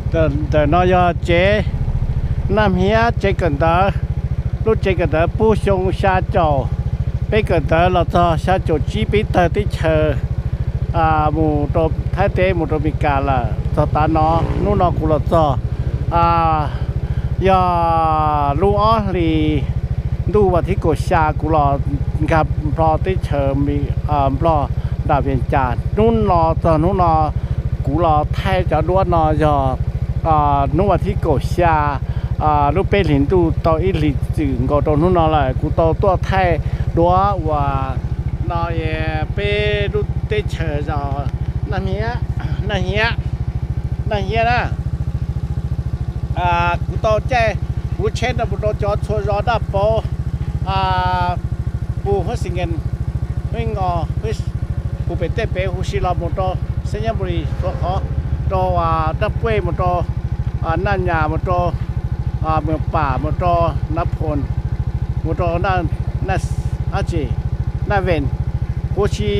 Ntawm no yog tsev Naj Hmiab, tsev kawm ntawv. Lub tsev kawm ntawv puag xyoo xya caum, peb kawm ntawv los txog xya caum tsib peb tawg teb chaws mus rau Thaib teb, mus rau Amelikas lawm. Txog tav no, hnub no kuv los txog, yog lub ob hlis ntuj vas thib kaum xya kuv los nkag nplog teb chaws Nplog nram Vias Cas. Hnub no txog hnub no kuv los thaij cov duab no yog hnub vas thib kaum xya lub peb hlis ntuj tau ib hlis txwm nkaus rau hnub no lawm. Kuv tau tuaj thaij duab uas no peb lub teb chaws zos Naj Hmiab, Naj Hmiab, Naj Hmiab na. Kuv tau caij kuv tsheb no mus rau cov txhua zos daj pauv, pus huab xi ngees, huab ngos, pus pem tej pem huv si los mus rau Xeeb Nyab Npus Lis, txhua qhov, rau Daj Puej, mus rau Naj Nyas, mus rau Mws Pam, mus rau Nab Phoo, mus rau Naj Ves, huv si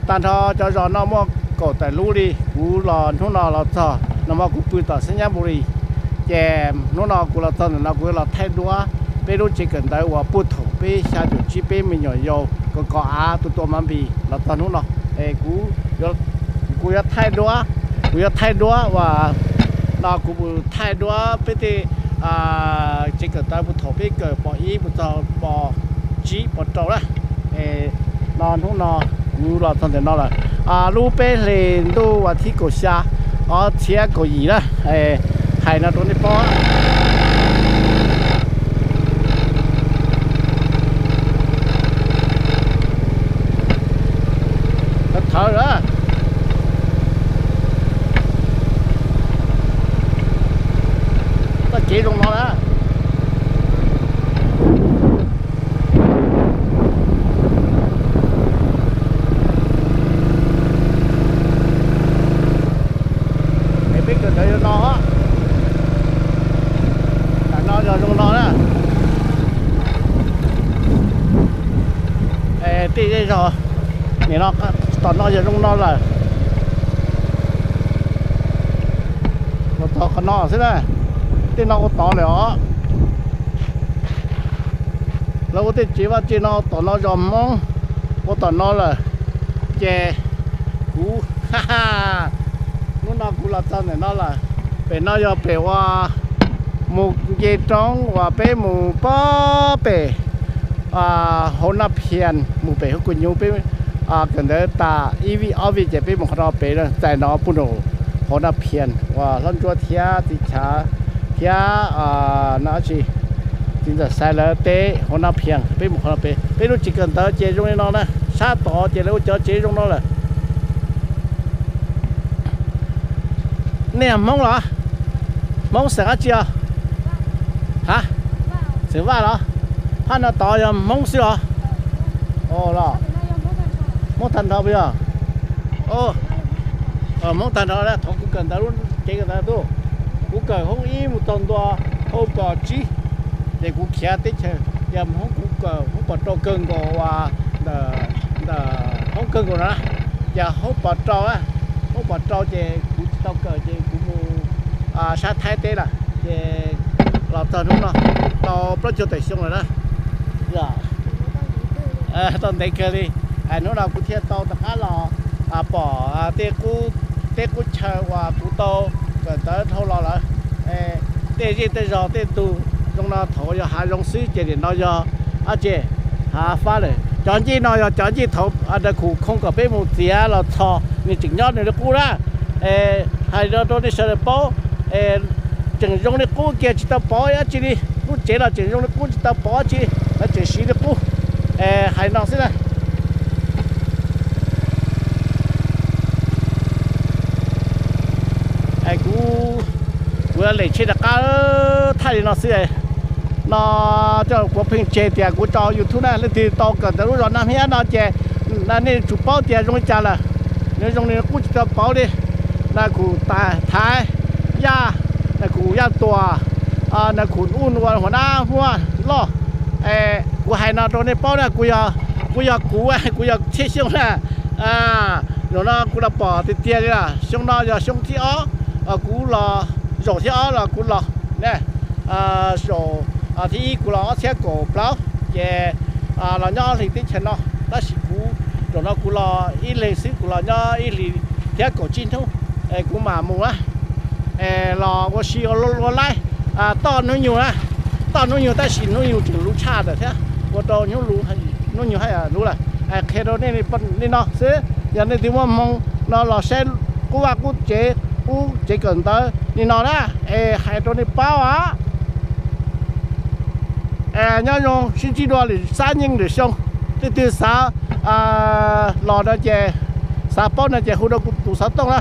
tag nrho cov zos no muaj kaum tawm lub li. Kuv los hnub no los txog no mas kuv pw tom Xeeb Nyab Npus Lis, ces hnub no kuv los txog ntawm no kuv los thaij duab peb lub tsev kawm ntawv uas puag thaum peb xya caum tsib peb me nyuam yaus kom kom av tu tua mab npis los txog hnub no. Kuv yuav thaij duab, kuv yuav thaij duab uas no kuv mus thaij duab peb tej tsev kawm ntawv puag thaum peb kawm pos ib mus txog pos tsib pos rau na. No hnub no kuv los txog ntawm no lawm, lub peb hlis ntuj vas thib kaum xya ob txhiab kaum yim na, hais no rau nej paub. Thawv lawm, txoj kev zoo no na. Es peb kawm ntawv yog no, tam no yog zoo no na. Tej zej zog nim no tom no yog zoo no lawm. Ua tod qhov no xwb na, tej no ua tod lawm os. Lawv ua tej tsev vaj tsev no tom no zos Hmoob ua tom no lawm, ces kuv, hnub no kuv los txog ntawm no lawm. Pem no yog pem uas mus nce roob uas peb mus pob pem hauv Naj Phias, mus pem hauv Kuj Nyuj, peb kawm ntawv tas ib vij ob vij ces peb mus qhov no pem, txais no pub nraum hauv Naj Phias uas hlob Ntsuab thiab txiv Chav thiab no tsis, txiv Ntxawm Xaiv lawv teb hauv Naj Phias, peb mus qhov no pem. Peb lub tsev kawm ntawv ces zoo li no na, sab tod ces lawv ua cov tsev zoo no lawm. Nej yog Hmoob los? Hmoob xeem dab tsi os? Ha, xeem Vaj los? Phaj no tod yog Hmoob xwb los? Los Hmoob tag nrho puas yog? Hmoob tag nrho. Thaum kuv kawm ntawv lub tsev kawm ntawd tuaj, kuv kawm hoob ib mus txog ntua hoob pos tsib, ces kuv khiav teb chaws, ces Hmoob kuv kawm hoob pos rau kawg nkaus uas ntawm Hmoob kawg nkaus no na, ces hoob pos rau, hoob pos rau ces kuv tsis tau kawm ces kuv mus sab Thaib teb lawm, ces los txog hnub no tau plaub caug tawm xyoo lawm na. Tau ntev kawg li, hnub no kuv thiaj tau rov qab los pom tej qub chaw uas kuv tau kawm ntawv dhau los lawm. Tej zej tej zos tej tug zoo no thaum yog hav zoov xwb ces nim no yog dab tsi, hav fab lawm. Cov ncej no yog cov ncej thaum Nais Khum khoo kom peb mus txiav los txhos, nws tseem nyob nws li qub na. Hais rau nej sawv daws paub, tseem zoo li qub kiag tsis tau pov dab tsi li, lub tsev los tseem zoo li qub tsis tau pov dab tsi, lawv tseem siv li qub. Hais no xwb na. Kuv, kuv lem tsheb rov qab thaij li no xwb. No coj kuv pheej tseg tias kuv tso YouTube na, leej twg tau kawm ntawv lub zos Naj Hmiab no ces nej tsum paub tias zoo li cas lawm. Nws zoo li qub tsis tau pov li. Nais Khum Thaiv, Yaj, Nais Khum Yaj Tuam, Nais Khum Uj Nua, Huam Nab Huaj Loj. Kuv hais no rau nej paub na, kuv yog, kuv yog kuv, kuv yog Txhiaj Xyooj na. Zaum no kuv los pom tiag tiag li, xyoo no yog xyoo thib ob kuv los Zaum thib ob los kuv los, zaum thib ib kuv los ob txhiab kaum plaub, ces los nyob ob hlis teb chaws no, tab sis kuv zaum no kuv los ib leeg xwb, kuv los nyob ib hlis thiab kaum tsib hnub, kuv mam mus na. Los ua si ua laib, toj hnub nyoog na, toj hnub nyoog tab sis hnub nyoog tseem luv tshaj ntawm thiab, ua rau hnub nyoog haj yam luv lawm. Qhia rau nej li no xwb, yog nej twb muaj hmoo no los saib qub vaj qub tsev, qub tsev kawm ntawv li no na, es hais rau nej paub os. Nyob zoo sib ntsib dua lwm xab nyeej lwm xyoo, leej twg xav los no ces, xav paub no ces hu rau kuv tus xov tooj na.